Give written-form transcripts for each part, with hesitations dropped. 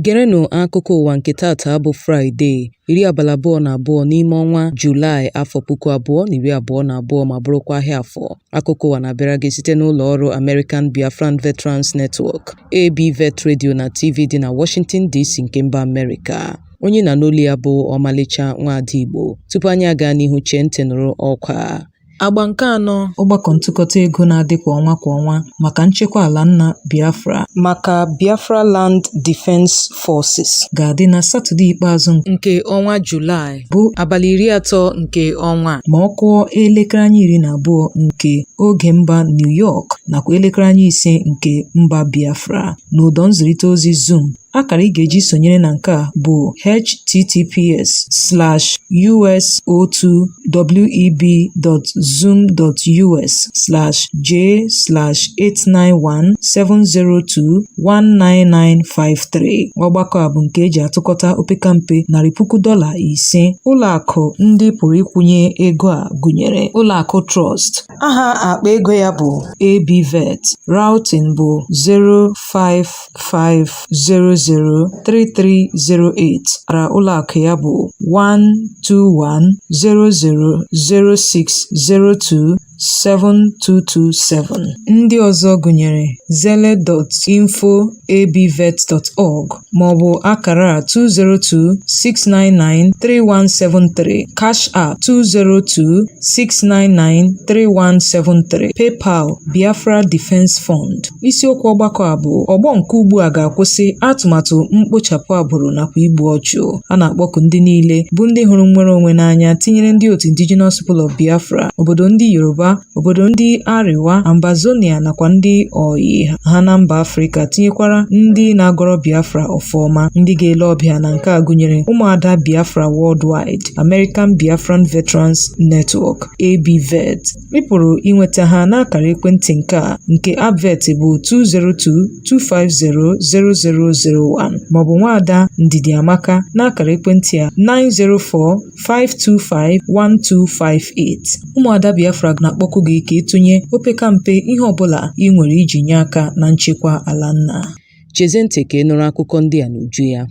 Gerenụ akụkọ ụwa nke taata bụ Fraịde, 22 n'ime ọnwa Julaị afọ 2022 ma bụrụkwa ahịa Afọ. Akụkọ ụwa na-abịara gị site n'ụlọ ọrụ American Biafran Veterans Network, ABVET Radio na TV dị na Washington DC nke mba Amerịka. Onye na-anụ olu ya bụ Ọmalịcha Nwaada Igbo. Tupu anyị aga n'ihu, chee ntị nụrụ ọkwa. Agba nke anọ ọgbakọ ntụkọta ego na-adị kwa ọnwa kwa ọnwa maka nchekwa ala nna Biafra maka Biafra Land Defense Forces ga-adị na Satọde ikpeazụ nke ọnwa Julaị bụ abalị 30 nke ọnwa a ma ọ kụọ elekere anya 12 nke oge mba New York nakwa elekere anya 5 nke mba Biafra n'ụdọ nzirịta ozi Zoom. Akara ị ga-eji sonyere na nke a bụ https://us02web.zoom.us/j/89170219953. Ọgbakọ a bụ nke e ji atụkọta opekampe $500,000. Ụlọakụ ndị pụrụ ịkwụnye ego a gụnyere Ụlọakụ Trust. Aha akpa ego ya bụ ABVET. Routing bụ 055003308. Akara ụlọakụ ya bụ 1210006027227. Ndị ọzọ gụnyere zelle.info@abvet.org maọbụ akara a 202-699-3173, Cash App 202-699-3173, PayPal Biafra Defense Fund. Isiokwu ọgbakọ a bụ ọgbọ nke ugbu a ga-akwụsị atụmatụ mkpochapụ agbụrụ nakwa igbu ọchụ. A na-akpọku ndị niile bụ ndị hụrụ nnwere onwe n'anya tinyere ndị otu Indigenous People of Biafra, obodo ndị Yoruba, obodo ndị Arewa, Ambazonia nakwa ndị oyi ha na mba Afrịka tinyekwara ndị na-agọrọ Biafra ọfọma. Ndị ga-ele ọbịa na nke a gụnyere ụmụada Biafra Worldwide, American Biafran Veterans Network, ABVET. Ị pụrụ inweta ha n'akara ekwentị nke a nke ABVET bụ 202-250-0001 maọbụ nwaada Ndidi Amaka n'akara ekwentị a 904-525-1258. Ụmụada Biafra na-akpọku gị ka ị tụnye opekampe ihe ọbụla ị nwere iji nye aka na nchekwa ala nna. Chezie ntị ka ị nụrụ akụkọ ndị a n'uju ya.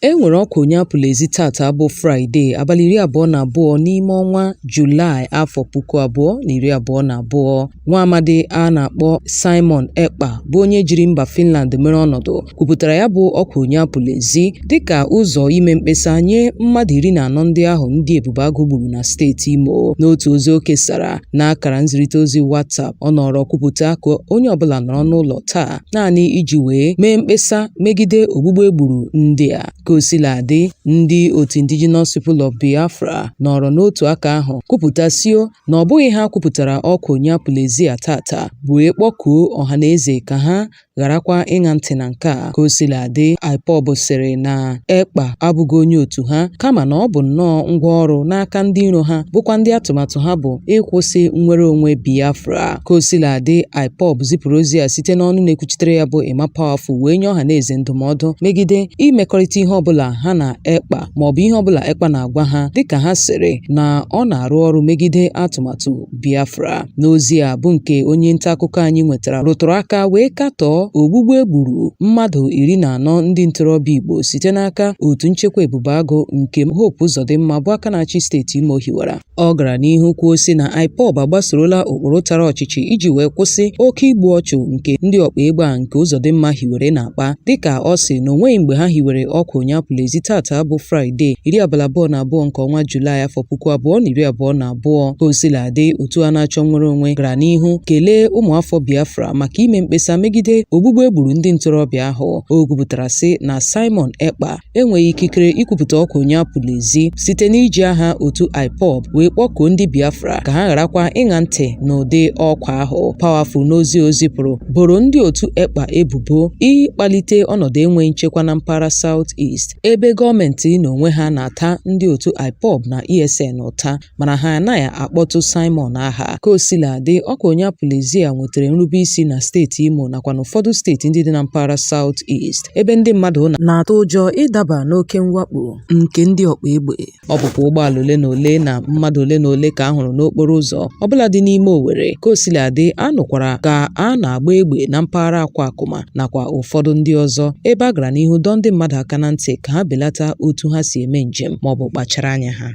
E nwere ọkwa onye apụla ezi taata bụ Fraịde, abalị 22 n'ime ọnwa Julaị afọ 2022. Nwa amadi a na-akpọ Simon Ekpa bụ onye jiri mba Finland mere ọnọdụ kwupụtara ya bụ ọkwa onye apụla ezi dịka ụzọ ime mkpesa nye mmadụ 14 ndị ahụ ndị Ebube Agụ gburu na steeti Imo. N'otu ozi o kesara n'akara nzirịta ozi WhatsApp, ọ nọrọ kwupụta ka onye ọbụla nọrọ n'ụlọ taa naanị iji wee mee mkpesa megide ogbugbu e gburu ndị a. Ka o sila dị, ndị otu Indigenous People of Biafra nọrọ n'otu aka ahụ kwupụtasio na ọ bụghị ha kwupụtara ọkwa onye apụla ezi a tata, wee kpọkuo ọha na eze ka ha gharakwa ịṅa ntị na nke a. Ka o sila dị, IPOB sịrị na Ekpa abụghị onye otu ha kama na ọ bụ nnọọ ngwa ọrụ n'aka ndị iro ha bụkwa ndị atụmatụ ha bụ ịkwụsị nnwere onwe Biafra. Ka o sila dị, IPOB zipụrụ ozi a site n'ọnụ na-ekwuchitere ya bụ Emma Powerful wee nye ọha na eze ndụmọdụ megide imekọrịta ihe ọbụla ha na Ekpa maọbụ ihe ọbụla Ekpa na-agwa ha dịka ha sịrị na ọ na-arụ ọrụ megide atụmatụ Biafra. N'ozi a bụ nke onye nta akụkọ anyị nwetara rụtụrụ aka wee katọọ ogbugbu e gburu mmadụ 14 ndị ntorobịa Igbo site n'aka otu nchekwa Ebube Agụ nke Hope Uzodimma bụ aka na-achị steeti Imo hiwara. Ọ gara n'ihu kwuo sị na IPOB agbasorola ụkpụrụ tara ọchịchị iji wee kwụsị oke igbu ọchụ nke ndị ọkpa egbe a nke Uzodimma hiwere na-akpa, dịka ọ sị na o nweghị mgbe ha hiwere ọkwa onye apụla ezi tata bụ Fraịde 22 nke ọnwa Julaị afọ 2022. Ka o sila dị, otu a na-achọ nnwere onwe gara n'ihu kelee ụmụafọ Biafra maka ime mkpesa megide ogbugbu e gburu ndị ntorobịa ahụ. O kwupụtara sị na Simon Ekpa enweghị ikikere ikwupụta ọkwa onye apụla ezi site n'iji aha otu IPOB wee kpọkuo ndị Biafra ka ha gharakwa ịṅa ntị n'ụdị ọkwa ahụ. Powerful n'ozi o zipụrụ boro ndị otu Ekpa ebubo ịkpalite ọnọdụ enweghị nchekwa na mpaghara South East. East, ebe gọọmenti n'onwe ha na-ata ndị otu IPOB na ESN ụta mana ha anaghị akpọtụ Simon aha. Ka o sila dị, ọkwa onye apụla ezi a nwetara nrubeisi na steeti Imo nakwa n'ụfọdụ steeti ndị dị na mpaghara South East, ebe ndị mmadụ na-atụ ụjọ ịdaba n'oke mwakpo nke ndị ọkpa egbe. Ọ bụkwa ụgbọala ole na ole na mmadụ ole na ole ka a hụrụ n'okporo ụzọ ọbụladị n'ime Owerri. Ka o sila dị, a nụkwara ka a na-agba egbe na mpaghara Akwakụma nakwa ụfọdụ ndị ọzọ, ebe a gara n'ihu dọọ ndị mmadụ aka na ntị ka ha belata otu ha si eme njem maọbụ kpachara anya ha.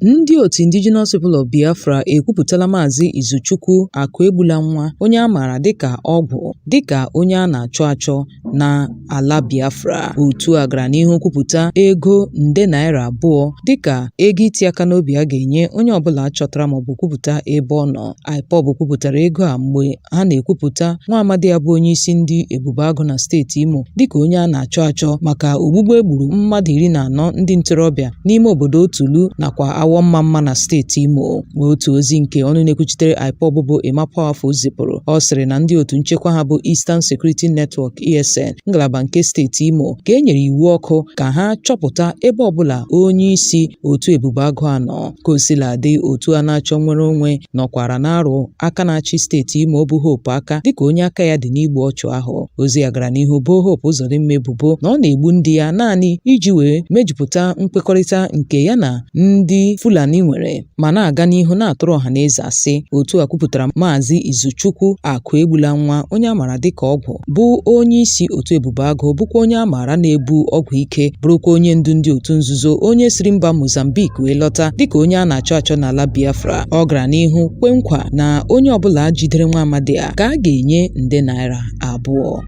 Ndị otu Indigenous People of Biafra ekwupụtala Maazị Izuchukwu Akụegbulanwa, onye a maara dịka Ọgwụ, dịka onye a na-achọ achọ na ala Biafra. Otu a gara n'ihu kwupụta ego nde naira 2 dịka ego iti aka n'obi a ga-enye onye ọbụla chọtara maọbụ kwupụta ebe ọ nọ. IPOB kwupụtara ego a mgbe ha na-ekwupụta nwa amadi a bụ onyeisi ndị Ebube Agụ na steeti Imo dịka onye a na-achọ achọ maka ogbugbu e gburu mmadụ 14 ndị ntorobịa n'ime obodo Otulu nakwa Awọmmamma na steeti Imo. Otu ozi nke ọnụ na-ekwuchitere IPOB bụ Emma Powerful zipụrụ, ọ sịrị na ndị otu nchekwa ha bụ Eastern Security Network ESN ngalaba nke steeti Imo ka e nyere iwu ọkụ ka ha chọpụta ebe ọbụla onye isi otu Ebube Agụ a nọ. Ka o sila dị, otu a na-achọ nnwere onwe nọkwara na-arụ aka na-achị steeti Imo bụ Hope aka dịka onye aka ya dị n'igbu ọchụ ahụ. Ozi ya gara n'ihu boo Hope Uzodimma ebubo na ọ na-egbu ndị ya naanị iji wee mejupụta nkwekọrịta nke ya na ndị Fulani nwere ma na-aga n'ihu na-atụrụ ọha na eze asị. Otu a kwupụtara Maazị Izuchukwu Akụegbulanwa, onye a maara dịka Ọgwụ, bụ onye isi otu Ebube Agụ, bụkwa onye a maara na-ebu ọgwụ ike, bụrụkwa onye ndu ndị otu nzuzo, onye siri mba Mozambique wee lọta dịka onye a na-achọ achọ n'ala Biafra. Ọ gara n'ihu kwe nkwa na onye ọbụla jidere nwa amadi a ka a ga-enye nde naira 2.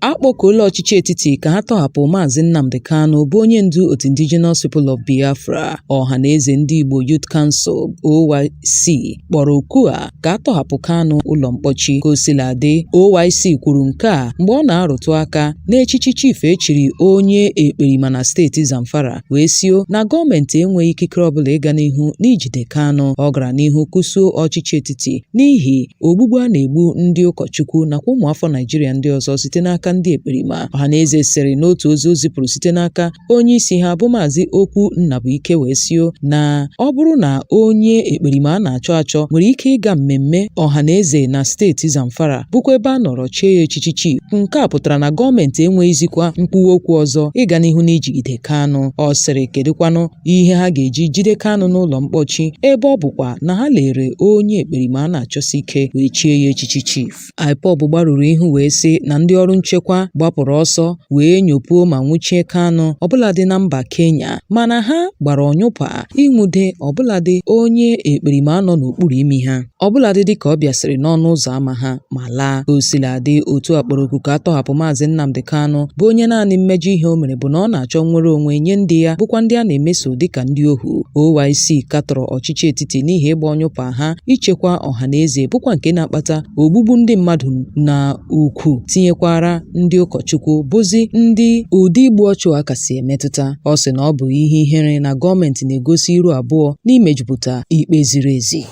A kpọkuola ọchịchị etiti ka ha tọhapụ Maazị Nnamdi Kanu bụ onye ndu otu Indigenous People of Biafra. Ọhanaeze Ndị Igbo Youth Council OYC kpọrọ oku a ka a tọhapụ Kanu ụlọ mkpọchi. Ka o sila dị, OYC kwuru nke a mgbe ọ na-arụtụ aka n'echichi chief e chiri onye ekperima na steeti Zamfara wee sio na gọọmenti enweghị ikikere ọbụla ịga n'ihu n'ijide Kanu. Ọ gara n'ihu kụsuo ọchịchị etiti n'ihi ogbugbu a na-egbu ndị ụkọchukwu nakwa ụmụafọ Naịjirịa ndị ọzọ site n'aka ndị ekperima. Ọhanaeze sịrị n'otu ozi o zipụrụ site n'aka onye isi ha bụ Maazị Okwu Nnabuike wee sio na ọ bụrụ na onye ekperima a na-achọ achọ nwere ike ịga mmemme ọhanaeze na steeti Zamfara bụkwa ebe a nọrọ chie ya echichi chief, nke a pụtara na gọọmenti enweghịzikwa nkwuwa okwu ọzọ ịga n'ihu n'ijigide Kanu. Ọ sịrị kedụkwanụ ihe ha ga-eji jide Kanu n'ụlọ mkpọchi ebe ọ bụkwa na ha lere onye ekperima a na-achọsi ike wee chie ya echichi chief. IPOB gbarụrụ ihu wee sị na ndị ọrụ nchekwa gbapụrụ ọsọ wee nyopuo ma nwụchie Kanu ọbụladị na mba Kenya, mana ha gbara ọnyụpa ịnwude ọbụladị onye ekperima nọ n'okpuru imi ha ọbụladị dịka ọ bịasịrị n'ọnụ ụzọ ama ha ma laa. Ka o sila dị, otu a kpọrọ oku ka a tọhapụ Maazị Nnamdi Kanu bụ onye naanị mmejọ ihe o mere bụ na ọ na-achọ nnwere onwe nye ndị ya bụkwa ndị a na-emeso dịka ndị ohu. OYC katọrọ ọchịchị etiti n'ihi ịgba ọnyụpa ha ichekwa ọha na eze bụkwa nke na-akpata ogbugbu ndị mmadụ na ukwu tinyekwara ndị ụkọchukwu bụzi ndị ụdị igbu ọchụ a kasị emetụta. Ọ sị na ọ bụ ihe ihere na gọọmenti na-egosi iru abụọ n'imejupụta ikpe ziri ezi.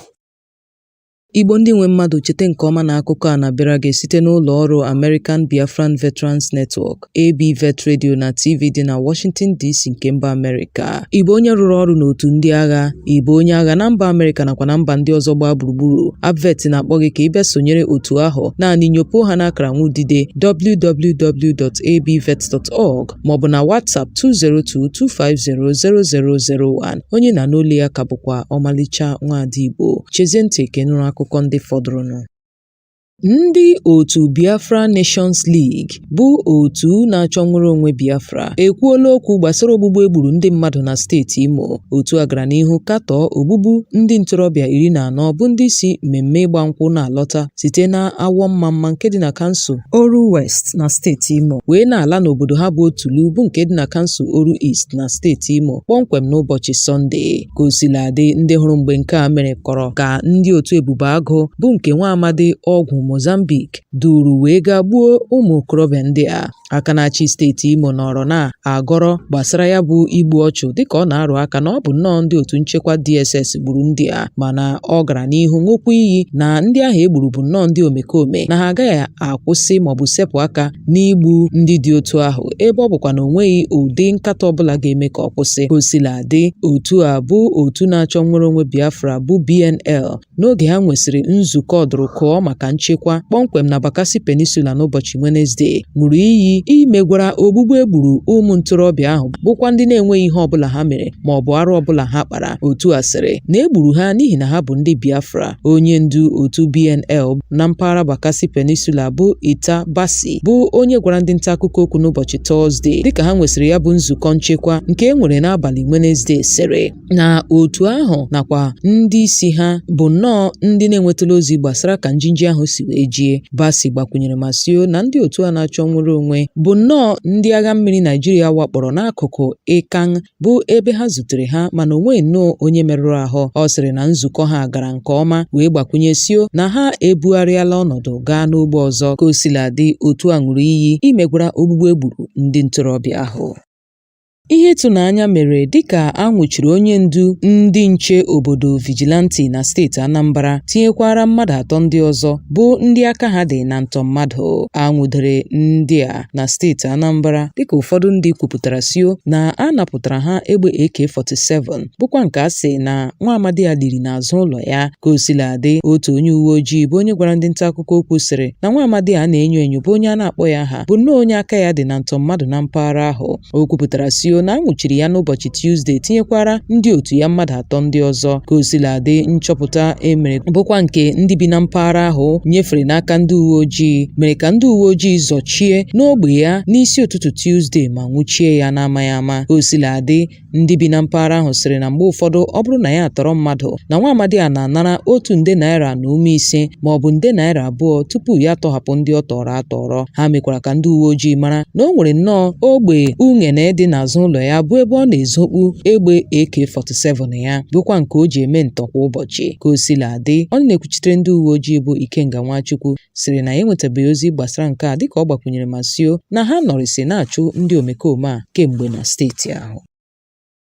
Igbo ndị nwe mmadụ, cheta nke ọma na akụkọ a na-abịara gị site n'ụlọ ọrụ American Biafran Veterans Network, ABVET Radio na TV dị na Washington DC nke mba Amerịka. Ị bụ onye rụrụ ọrụ n'otu ndị agha, ị bụ onye agha na mba Amerịka nakwa na mba ndị ọzọ gbaa gburugburu, ABVET na-akpọ gị ka ị bịa sonyere otu ahụ. Naanị nyopuo ha n'akara nwudide www.abvet.org maọbụ na WhatsApp 202-250-0001. Onye na-anụ olu ya ka bụkwa ọmalịcha nwaada Igbo. Chezie ntị ka ị nụrụ akụkọ ndị fọdụrụnụ. Ndị otu Biafra Nations League bụ otu na-achọ nnwere onwe Biafra ekwuola okwu gbasara ogbugbu e gburu ndị mmadụ na steeti Imo. Otu a gara n'ihu katọọ ogbugbu ndị ntorobịa 14 bụ ndị si mmemme ịgba nkwụ na-alọta site na Awọmmamma nke dị na kansụl Oru West na steeti Imo wee na-ala n'obodo ha bụ Otulu bụ nke dị na kansụl Oru East na steeti Imo kpọmkwem n'ụbọchị Sọnde. Ka o sila dị, ndị hụrụ mgbe nke a mere kọrọ ka ndị otu Ebube Agụ bụ nke nwa amadi ọgwụ Mozambique duuru wee gaa gbuo ụmụ okorobịa ndị a. Aka na-achị steeti Imo nọrọ na-agọrọ gbasara ya bụ igbu ọchụ dịka ọ na-arụ aka na ọ bụ nnọọ ndị otu nchekwa DSS gburu ndị a, mana ọ gara n'ihu ṅụkwa iyi na ndị ahụ e gburu bụ nnọọ ndị omekome, na ha agaghị akwụsị maọbụ sepụ aka n'igbu ndị dị otu ahụ, ebe ọ bụkwa na o nweghị ụdị nkata ọbụla ga-eme ka ọ kwụsị. Ka o sila dị, otu a bụ otu na-achọ nnwere onwe Biafra bụ BNL, n'oge ha nwesịrị nzukọ ọdụrụkụọ maka nchekwa kpọmkwem na Bakassi Peninsula n'ụbọchị Wenezdee, ṅụrụ iyi imegwara ogbugbu e gburu ụmụ ntorobịa ahụ bụkwa ndị na-enweghị ihe ọbụla ha mere ma ọ bụ arụ ọbụla ha kpara. Otu a sịrị na e gburu ha n'ihi na ha bụ ndị Biafra. Onye ndu otu BNL na mpaghara Bakassi Peninsula bụ Ita Basi bụ onye gwara ndị nta akụkọ okwu n'ụbọchị Tọzdee dịka ha nwesịrị ya bụ nzukọ nchekwa nke e nwere n'abalị Wenezdee sịrị na otu ahụ nakwa ndị isi ha bụ nnọọ ndị na-enwetala ozi gbasara ka njinji ahụ si wee jie. Basi gbakwunyere ma sio na ndị otu a na-achọ nnwere onwe bụ nnọọ ndị agha mmiri Naịjirịa wakpọrọ n'akụkụ Ikang bụ ebe ha zutere ha, mana o nweghị nnọọ onye merụrụ ahụ. Ọ sịrị na nzukọ ha gara nke ọma wee gbakwunye sio na ha ebugharịala ọnọdụ gaa n'ogbe ọzọ. Ka o sila dị, otu a ṅụrụ iyi imegwara ogbugbu e gburu ndị ntorobịa ahụ. Ihe ịtụnanya mere dịka a nwụchiri onye ndu ndị nche obodo Vigilante na steeti Anambra tinyekwara mmadụ atọ ndị ọzọ bụ ndị aka ha dị na ntọ mmadụ. A nwụdere ndị a na steeti Anambra dịka ụfọdụ ndị kwupụtara sio na a napụtara ha egbe AK-47 bụkwa nke a sị na nwa amadi a liri n'azụ ụlọ ya. Ka o sila dị, otu onye uwe ojii bụ onye gwara ndị nta akụkọ okwu sịrị na nwa amadi a na-enyo enyo bụ onye a na-akpọghị aha bụ nnọọ onye aka ya dị na ntọ mmadụ na mpaghara ahụ. O kwupụtara sio na a nwụchiri ya n'ụbọchị Tuzdee tinyekwara ndị otu ya mmadụ atọ ndị ọzọ. Ka o sila dị, nchọpụta e mere bụkwa nke ndị bi na mpaghara ahụ nyefere n'aka ndị uwe ojii mere ka ndị uwe ojii zọchie n'ogbe ya n'isi ụtụtụ Tuzdee ma nwụchie ya n'amaghị ama. Ka o sila dị, ndị bi na mpaghara ahụ sịrị na mgbe ụfọdụ ọ bụrụ na ya atọrọ mmadụ na nwa amadi a na-anara 1 nde naira na ụma 5 ma ọ bụ nde naira 2 tupu ya atọhapụ ndị ọ tọrọ atọrọ. Ha mekwara ka ndị uwe ojii mara na o nwere nnọọ ogbe uṅene dị n'azụ ụlọ ya bụ ebe ọ na-ezokpu egbe AK-47 ya bụkwa nke o ji eme ntọ kwa ụbọchị. Ka o sila dị, ọnụ na-ekwuchitere ndị uwe ojii bụ Ikenga Nwachukwu sịrị na ya enwetabeghị ozi gbasara nke a dịka ọ gbakwunyere ma sio na ha nọrịsị na-achụ ndị omekome a kemgbe na steeti ahụ.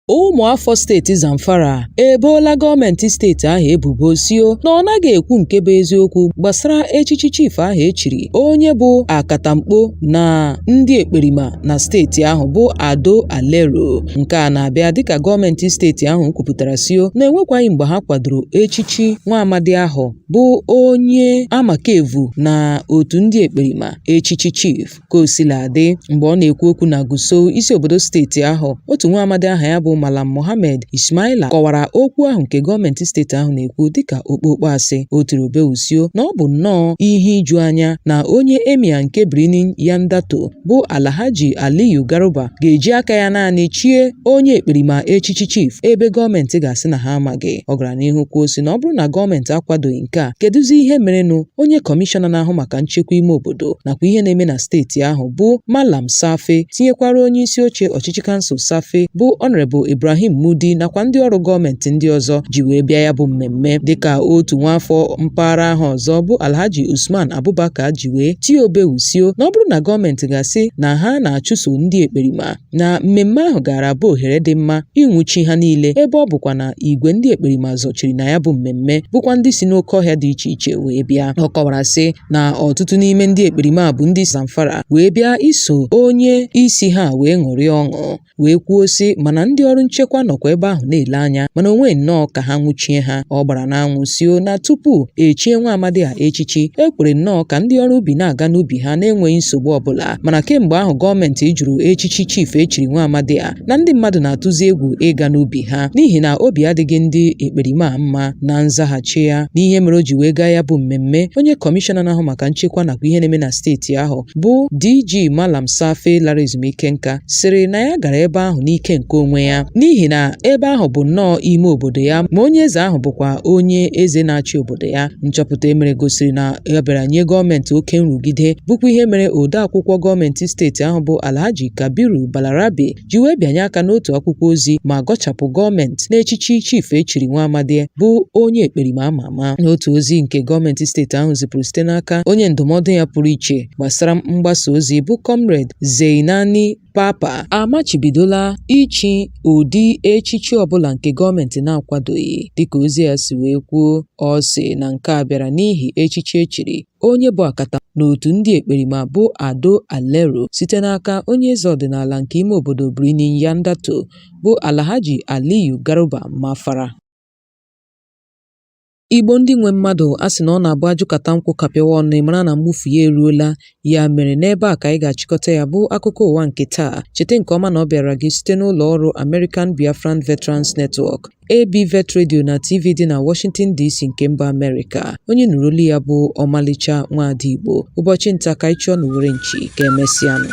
Ụmụafọ steeti Zamfara eboola gọọmenti steeti ahụ ebubo sio na ọ naghị ekwu nke bụ eziokwu gbasara echichi chief ahụ e chiri onye bụ akatamkpo na ndị ekperima na steeti ahụ bụ Ado Alero. Nke a na-abịa dịka gọọmenti steeti ahụ kwupụtara sio na enwekwaghị mgbe ha kwadoro echichi nwa amadi ahụ bụ onye amakevu na otu ndị ekperima echichi chief. Ka o sila dị, mgbe ọ na-ekwu okwu na Gusau, isi obodo steeti ahụ, otu nwa amadi aha ya bụ Malam Mohammed Ismaila kọwara okwu ahụ nke gọọmenti steeti ahụ na-ekwu dịka okpokpo asị. O tiri obewusio na ọ bụ nnọọ ihe iju anya na onye emir nke Birnin Yandato bụ Alhaji Aliyu Garuba ga-eji aka ya naanị chie onye ekperima echichi chief ebe gọọmenti ga-asị na ha amaghị. Ọ gara n'ihu kwuo sị na ọ bụrụ na gọọmenti akwadoghị nke a, kedụzi ihe merenụ onye kọmishọna na-ahụ maka nchekwa ime obodo nakwa ihe na-eme na steeti ahụ bụ Malam Tsafe tinyekwara onye isi oche ọchịchị kansụl Tsafe bụ Honorable Ibrahim Mudi nakwa ndị ọrụ gọọmenti ndị ọzọ ji wee bịa ya bụ mmemme, dịka otu nwaafọ mpaghara ahụ ọzọ bụ Alhaji Usman Abubakar ji wee tie obewusio na ọ bụrụ na gọọmenti ga-asị na ha na-achụso ndị ekperima na mmemme ahụ gaara abụ ohere dị mma ịnwụchi ha niile, ebe ọ bụkwa na igwe ndị ekperima zọchiri na ya bụ mmemme bụkwa ndị si n'oke ọhịa dị iche iche wee bịa. Ọ kọwara sị na ọtụtụ n'ime ndị ekperima bụ ndị Zamfara wee bịa iso onye isi ha wee ṅụrịa ọṅụ, wee kwuo sị mana ndị ọrụ nchekwa nọkwa ebe ahụ na-ele anya, mana o nweghị nnọọ ka ha nwụchie ha. Ọ gbara n'anwụ sio na tupu echie nwa amadi a echichi, e kwere nnọọ ka ndị ọrụ ubi na-aga n'ubi ha na-enweghị nsogbu ọbụla, mana kemgbe ahụ gọọmenti jụrụ echichi chief echiri nwa amadi a na ndị mmadụ na-atụzi egwu ịga n'ubi ha n'ihi na obi adịghị ndị ekperima a mma. Na nzaghachi ya n'ihe mere o ji wee gaa ya bụ mmemme, onye kọmishọna na-ahụ maka nchekwa nakwa ihe na-eme na steeti ahụ bụ DG Malam Tsafe lara ezumike nka sịrị na ya gara ebe ahụ n'ike nke onwe ya. n'ihi na ebe ahụ bụ nnọọ ime obodo ya, ma onye eze ahụ bụkwa onye eze na-achị obodo ya. Nchọpụta e mere gosiri na ọ bịara nye gọọmenti oke nrụgide, bụkwa ihe mere odeakwụkwọ gọọmenti steeti ahụ bụ Alhaji Kabiru Balarabe ji wee bịanye aka n'otu akwụkwọ ozi ma gọchapụ gọọmenti n'echichi chief e chiri nwa amadi bụ onye ekperima ama ama. N'otu ozi nke gọọmenti steeti ahụ zipụrụ site n'aka onye ndụmọdụ ya pụrụ iche gbasara mgbasa ozi bụ Comrade Zainani Papa, amachibidola ichi ụdị echichi ọbụla nke gọọmenti na-akwadoghị. Dịka ozi ya si wee kwuo, ọ sị na nke a bịara n'ihi echichi e chiri onye bụ akata n'otu ndị ekperima bụ Ado Alero site n'aka onye eze ọdịnala nke ime obodo Birnin Yandato bụ Alhaji Aliyu Garba Mafara. Igbo ndị nwe mmadụ, a sị na ọ na-abụ a jụkata nkwụ kapịawa ọnụ, ị mara na mgbufu ya eruola. Ya mere n'ebe a ka anyị ga-achịkọta ya bụ akụkọ ụwa nke taa. Cheta nke ọma na ọ bịara gị site n'ụlọ ọrụ American Biafran Veterans Network, ABVET Radio na TV dị na Washington DC nke mba Amerịka. Onye nụrụ olu ya bụ Ọmalịcha Nwaada Igbo. Ụbọchị nta ka anyị chụọ n'owere nchi, ka emesịanụ.